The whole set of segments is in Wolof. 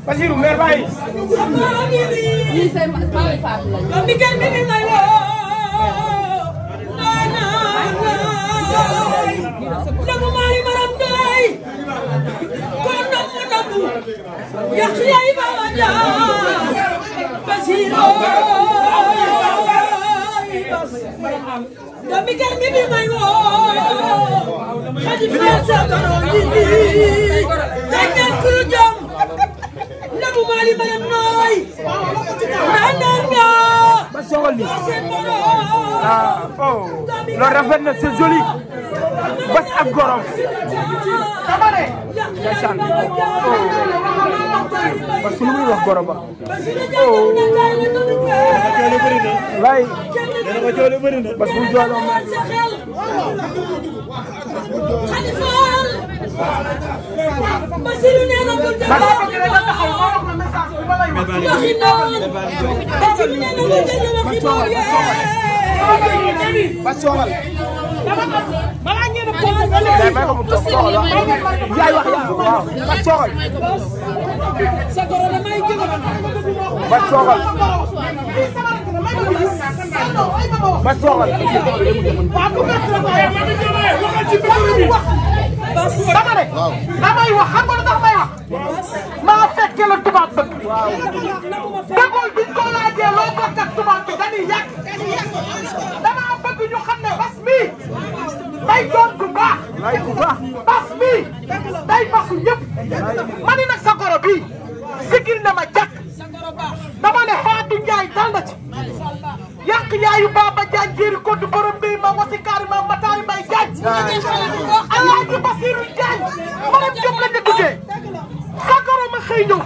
Basiru mer bay ni say mami Fatou la mi gel mi may wo na namu mari maram doy ko namu yak yaay ba ja Basiru mi gel mi may wo Khalifa sa garo ni tangal ku jom namu mari maram noy nananga lo rafet na c'est joli bas ak gorom tamane ndeysaan bas lu muy wax gorom ba lay bas bu joolo Basiru neena ko damay wax xam nga lu tax may wax maa fekke la tubaab bëgg déggool biñ ko laajee loo bokk ak tubaab bi dañuy yàq damaa bëgg ñu xam ne bas mi day doon ku baax bas mi day basu ñëpp ma ni nag sa goro bi sigil na ma jàkk dama ne Fatou Ndiaye dal na ci yàq yaayu Baba Diagne jéeri koddu borom bi ma wasi kaari ma mataari may Diagne Alaaji Basiru Diagne maram jom la nga duggee sa goro ma xëy ñëw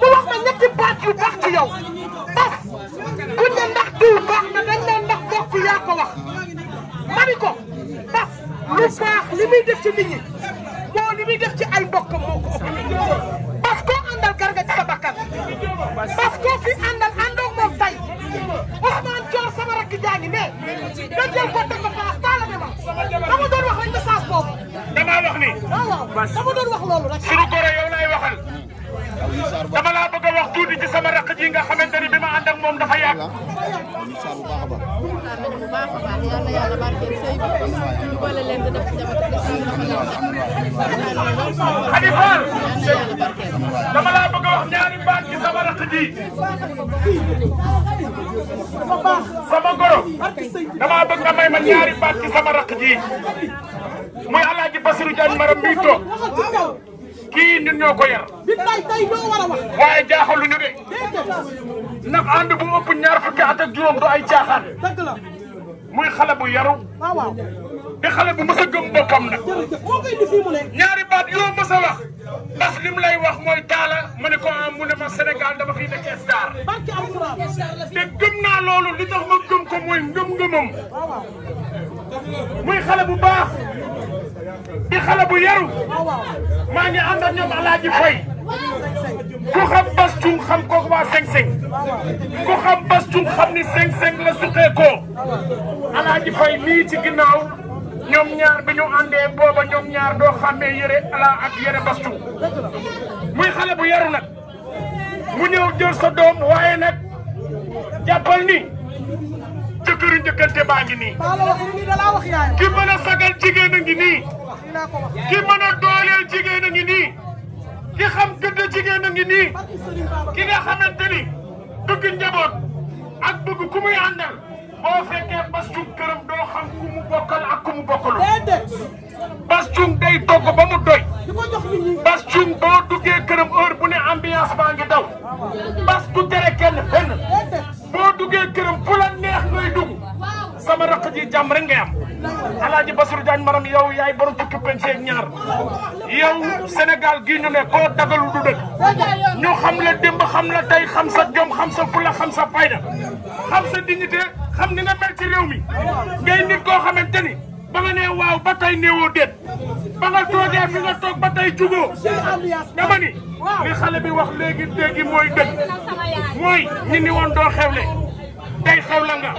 mu wax ma ñetti baat yu baax ci yow bas buñ ne ndax diw baax na dañ ne ndax bokk yaa ko wax ma ni ko bas lu baax li muy def ci nit ñi moo li muy def ci ay mbokkam moo ko ëpp bas koo àndal gar nga ci sa bakkan bas koo fi àndal àndoog moom tay Ousmane Thior sama rakk jaa ngi ne nga jël ko teg ko place taala demal dama doon wax rek message boobu dama wax ni waaw dama doon wax loolu rek suñu goro yow lay waxal dama laa bëgg a wax tuuti ci sama rakk ji nga xamante ni bi ma ànd ak moom dafa yàgg yàlla barkeel sëy bi ñu boole leen di def ci Khalifa dama laa bëgg a wax ñaari baat ci sama rakk ji sama goro dama bëgg nga may ma ñaari baat ci sama rakk ji muy Alaaji Basiru Diagne maram mi toog kii ñun ñoo ko yar waaye jaaxaluñu de ndax ànd bu ëpp ñaar fukki at ak juróom du ay caaxaan muy xale bu yaru di xale bu mës a gëm boppam nag ñaari baat yoo mës a wax ndax lim lay wax mooy taala ma ne ko am mu ne ma Sénégal dama fiy nekkee star te gëm naa loolu li tax ma gëm ko mooy ngëm-ngëmam muy xale bu baax di xale bu yaru maa ngi ànd ak ñoom Alaaji Fay ku xam Bas Cung xam kooku waa 5-5 ku xam Bas Cung xam ni 5-5 la suqee ko Alaaji Fay lii ci ginnaaw ñoom ñaar bi ñu àndee booba ñoom ñaar doo xàmmee yëre ala ak yëre Bas Cung muy xale bu yaru nag mu ñëw jël sa doom waaye nag jàppal ni jëkkëru njëkkante baa ngi nii ki mën a sagal jigéen a ngi nii ki mën a dooleel jigéen a ngi nii ki xam gëdd jigéen a ngi nii ki nga xamante ni bëgg njaboot ak bëgg ku muy àndal boo fekkee Bas Cung këram doo xam ku mu bokkal ak ku mu bokkalu Bas Cung day togg ba mu doy Bas Cung boo duggee këram heure bu ne ambiance baa ngi daw Bas du tere kenn fenn boo duggee këram fu la neex ngay dugg sama rakk ji jàmm rek ngay am Alaaji Basiru Diagne maram yow yaay borom fukki penceeg ñaar yow Sénégal gii ñu ne koo dagalu du dëkk ñu xam la démb xam la tey xam sa jom xam sa fulla xam sa fayda xam sa dignité xam ni nga mel ci réew mi ngay nit koo xamante ni ba nga nee waaw ba tey néewoo déet ba nga toogee fi nga toog ba tey jugoo dama ni li xale bi wax léegi mooy dëgg mooy ñi ni woon doo xewle tey xew la nga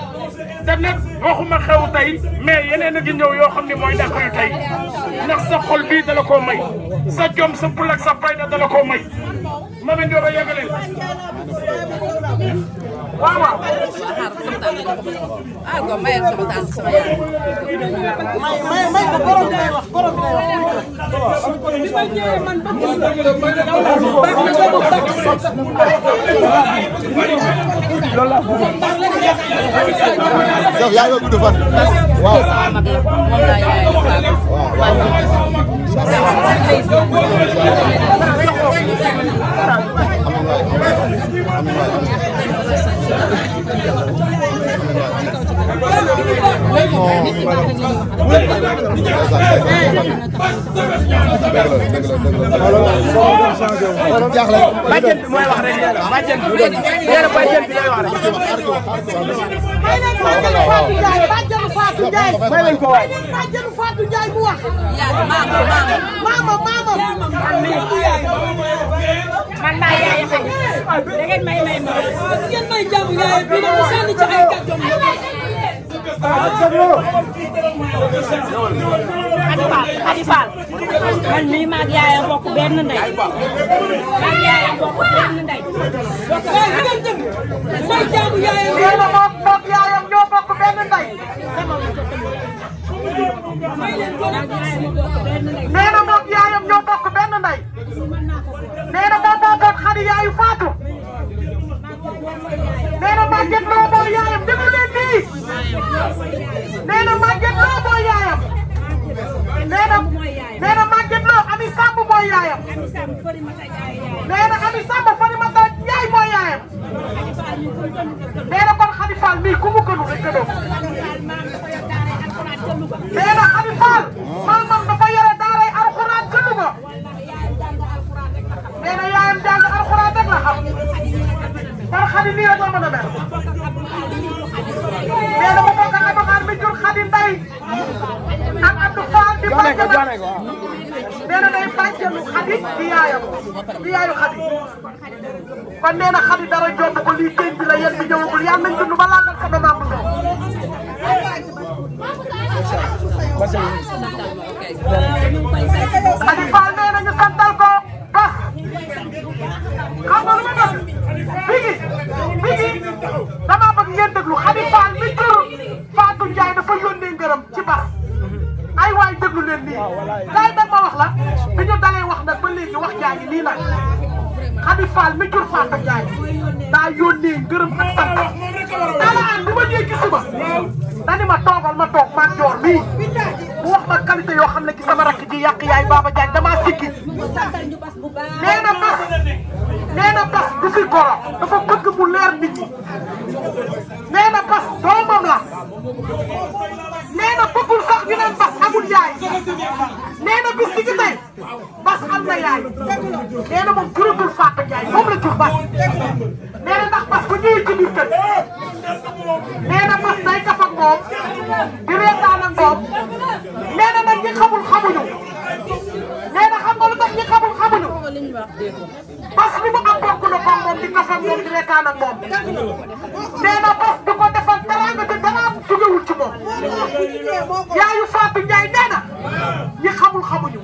te nag waxuma xew tey mais yeneen a ngi ñëw yoo xam ne mooy dàq yu tey ndax sa xol bii dala koo may sa jom sa pul ak sa fayda dala koo may Mami Ndioba yeggaleen waaw waaw ah go mayal sama tànk sama yaay may ko borom bi lay wax borom bi lay wax bi ma ñëwee man ba gis yow yaa ngi gudd fan. waaw sama mag la moom laa yaay bàjjen bi mooy wax rek bàjjen bi bàjjen bi lay wax rek bàjjenu Fatou Ndiaye may leen ko waay bàjjenu Fatou Ndiaye mu wax maama man maa yaay da ngeen may ma ngeen may jàmm yaay bi mu sànni ci ay kàddoom Khady Fall man mii maag yaayam bokk benn ndey maag yaayam bokk benn ndey waaye li ngeen jëm may jàmm yaayam nee na moom yaayam ñoo bokk benn ndey nee na moom yaayam ñoo bokk benn ndey nee na moom moo doon Khady yaayu Fatou nee na Maguette Lo mooy yaayam déglu leen nii nee na Maguette Lo mooy yaayam nee na Maguette Lo Ami Samb mooy yaayam nee na Ami Samb Farimata Ndiaye mooy yaayam nee na kon Khady Fall mii ku mu gënu rek gënoo nee na Khady Fall maamam dafa yore daaray alxuraan ca Louga nee na yaayam jàng alxuraan rek la xam par Khady nii rek la mën a mel nee na mu bokk ak Abacar mi jur Khady Ndeye ak Abdou Fall di bàjjanam nee na day bàjjanu Khady di yaayam di yaayu Khady kon nee na Khady dara jomb ko lii téen bi la yéen bi ñëwagul yàlla nañ dund ba laal sama maam bu Khady Fall nee na ñu santal ko bas xam nga lu ma bëgg bigi dama bëgg ngeen déglu Khady Fall mi jur Fatou Ndiaye dafa yónnee ngërëm ci bas ay waay déglu leen nii kay dag ma wax la bi ñu dalee wax nag ba léegi wax jaa ngi nii nag Khady Fall mi jur Fatou Ndiaye daa yónnee ngërëm ak sant dalaan bi ma ñëwee ci suba dani ma toogal ma toog maag joor mii mu wax ma qualité yoo xam ne ci sama rakk ji yàq yaay Baba Diagne damaa sikki nee na bas du fi goro dafa bëgg mu leer nit ñi nee na bas doomam la nee na bëggul sax ñu naan bas amul yaay nee na bis gi tey bas am na yaay nee na moom juratul Fatou Ndiaye moom la jur bas nee na ndax bas bu ñëwee ci biir kër nee na bas day kaf ak moom di reetaan ak moom nee na nag ñi xamul xamuñu nee na xam nga lu tax ñi xamul xamuñu bas li mu am bokk na ko moom di kaf ak moom di reetaan ak moom nee na bas du ko defal teraanga te dara jógewul ci moom yaayu Fatou Ndiaye nee na ñi xamul xamuñu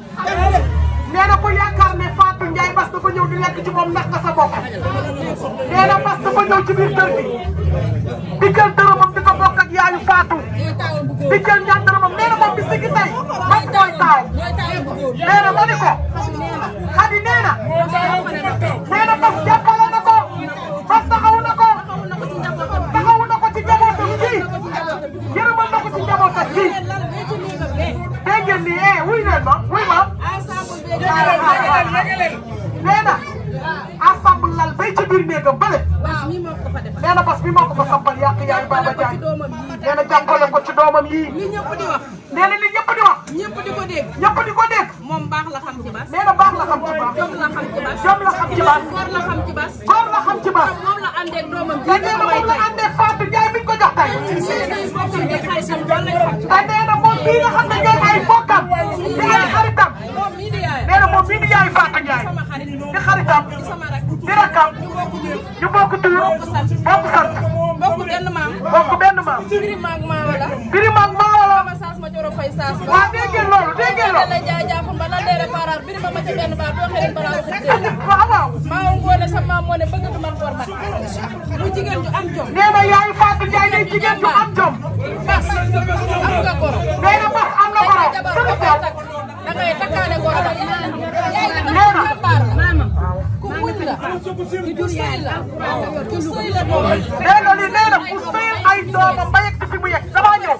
nee na ko yaakaar ne Fatou Ndiaye bas dafa ñëw di lekk ci moom ndax nga sa bopp nee na bas dafa ñëw ci biir kër gi di jël dërëmam di ko bokk ak yaayu Fatou di jël ñaar dërëmam nee na moom bis gi tey man mooy taaw nee na ma ni ko Khady nee na bas jàppale na ko bas taxawu na ko ci njabootam ji yërëmal na ko ci njabootam ji dégg ngeen ni wuy leen ma wuy ma nee na ensemble lal bay ci biir néegam bële nee na bas bi moo ko fa sampal yàq yaay Baba Diagne nee na jàppale ko ci doomam yii li ñëpp di wax nee na li ñëpp di wax ñëpp di ko dégg ñëpp di ko dégg moom baax la xam ci bas nee na baax la xam ci bas jom la xam ci bas jom la xam ci bas góor la xam ci bas góor la xam ci bas moom la àndee doomam te nee na moom la àndee Fatou Ndiaye biñ ko jox tey te nee na moom bii nga xam ne ñooy ay bokkam di ay xaritam nee na moom bii di yaay Fatou Ndiaye di xaritam di rakkam ñu bokk tur bokk sant bokk benn maam bokk benn maam. Birima ak Maawa la. Birima ak Maawa la. ma saas ma joro fay saas ba. waaw dégg ngeen loolu dégg ngeen loolu. la jaay jaafu ba la deere parar Birima ma ca benn baar doo xëy balaa waxi dee. waaw waaw. maa ngoone sa maam moo ne bëgg du man góor mat. bu jigéen ju am jom. nee na yaayu Fatou Ndiaye day jigéen ju am jom. bas am nga goro. nee na bas am na goro. da ngay takkaale goro ba. nee na. ku muñ la. ku sëy la. ku sëy la doom. nee na li nee na ku sëyal ay doomam ba yegg si fi mu yegg damaa ñëw.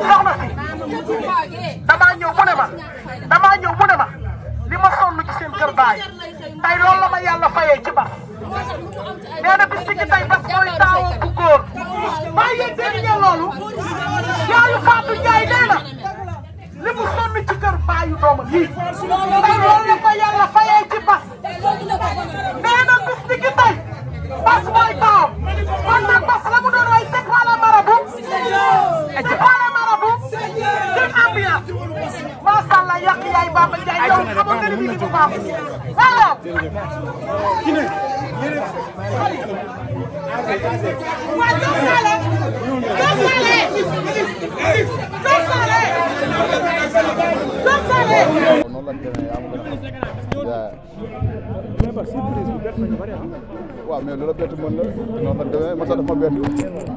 soxna si. damaa ñëw mu ne ma. li ma sonn ci seen kër baay. tey loolu la ma yàlla fayee ci bas. nee na bis ci tey bas mooy taawoo bu góor. waaye yéen dégg ngeen loolu. yaayu Fatou Ndiaye nee na. li mu sonn ci kër baayu doomam yii. tey loolu la ko yàlla fayee ci bas. nee na bis ci tey. bas mooy taawam. kon nag bas la mu doon way c'est quoi la marabout. c'est quoi la marabout. c'est ambiance. macha allah yàq yaay Baba Ndiaye yow xamoon nga ni bii bu baax. waaw. waa Diop Sale. Diop Sale. Diop Sale. Diop Sale. noonu la demee yaa ma gën a xam. waaw mais loolu bett mën la noonu la demee man sax dafa ma bett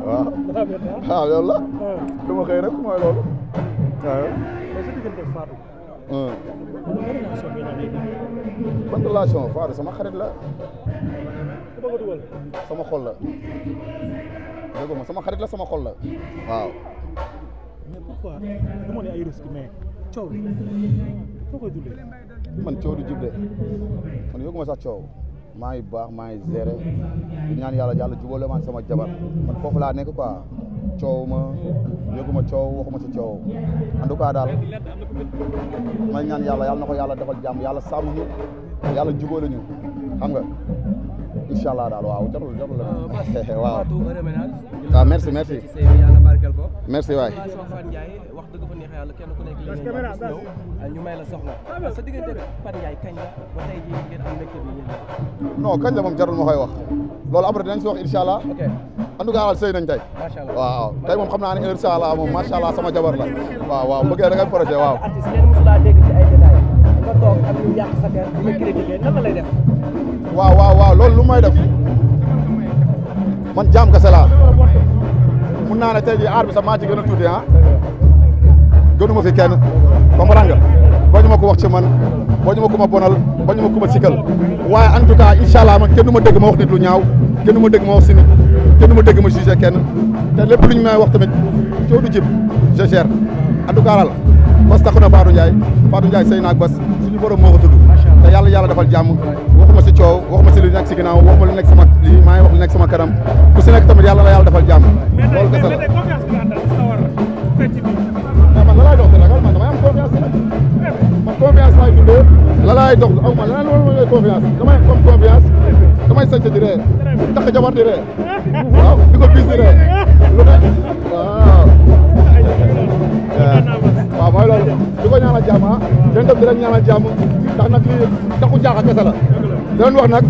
waaw. waaw loolu la. du ma xëy rek mooy loolu. waaw. ban relation Fatou sama xarit la. sama xol la. dégg nga sama xarit la sama xol la. waaw. mais pourquoi dama ne ay risque mais coow li foo koy dundee. man coow du jub de man yëguma sax coow maa ngi baax maa ngi géré di ñaan yàlla jubóole ma sama jabar man foofu laa nekk quoi coow ma yëguma coow waxuma ci coow en tout cas daal may ñaan yàlla na ko yàlla defal jàmm yàlla sàmm ñu yàlla jubóole ñu xam nga incha allah daal waaw jotul waaw. waaw merci waay. wax dëgg fa neex yàlla kenn ku nekk li ñu may la soxla sa diggante Fatou Ndiaye kañ la ba tey jii ngeen am mbégte bi yéen non kañ la moom jarul ma koy wax loolu après dinañ si wax incha allah. ok en tout cas daal sëy nañ tey. macha allah waaw tey moom xam naa ne incha allah moom macha allah sama jabar la waaw bëggee da ngay projet waaw. artiste kenn mosu laa dégg ci ay détails nga toog ak ñu yàq sa kër di la critiquer nan la lay def. waaw loolu lu may def man jaam kese laa mun naa ne tey jii aar bi sax maa ci gën a tuuti gënuma fi kenn comprendre nga bañu ma ko wax ci man bañu ma ko ma bonal bañu ma ko ma sikal waaye en tout cas incha allah man kenn du ma dégg ma wax nit lu ñaaw kenn du ma dégg ma wax si nit kenn du ma dégg ma jugé kenn te lépp lu ñu may wax tamit coow du jib je gère en tout cas daal bas taxu na Fatou Ndiaye sëy naag bas suñu borom moo ko tudd te yàlla defal jàmm waxuma si coow waxuma si lu nekk si ginnaaw waxuma lu nekk sama lii maa ngi wax lu nekk sama kanam ku si nekk tamit yàlla defal jàmm loolu kese la man la laay dox ragal man damay am confiance man confiance laay dundee la laay dox aw ma leneen loolu mooy confiance damay am confiance damay sant di ree tax jabar di ree waaw di ko bis di ree lu ne waaw mooy loolu di ko ñaanal jàmm den tam di leen ñaanal jàmm ndax nag lii taxu jaaxa kese la di leen wax nag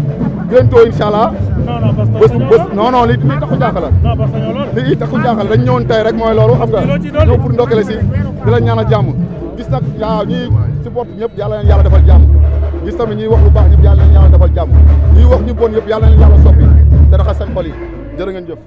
bientôt incha allah bés non lii taxu jaaxa la lii taxu jaaxa la dañ ñëwoon tey rek mooy loolu xam nga ñëw pour ndokkale si di leen ñaanal jàmm gis nag yaa ñuy support ñëpp yàlla leen yàlla defal jàmm gis tamit ñuy wax lu baax ñëpp yàlla leen yàlla defal jàmm ñuy wax ñu bon yëpp yàlla leen yàlla soppi te raxas seen xol yi jërë ngeen jëf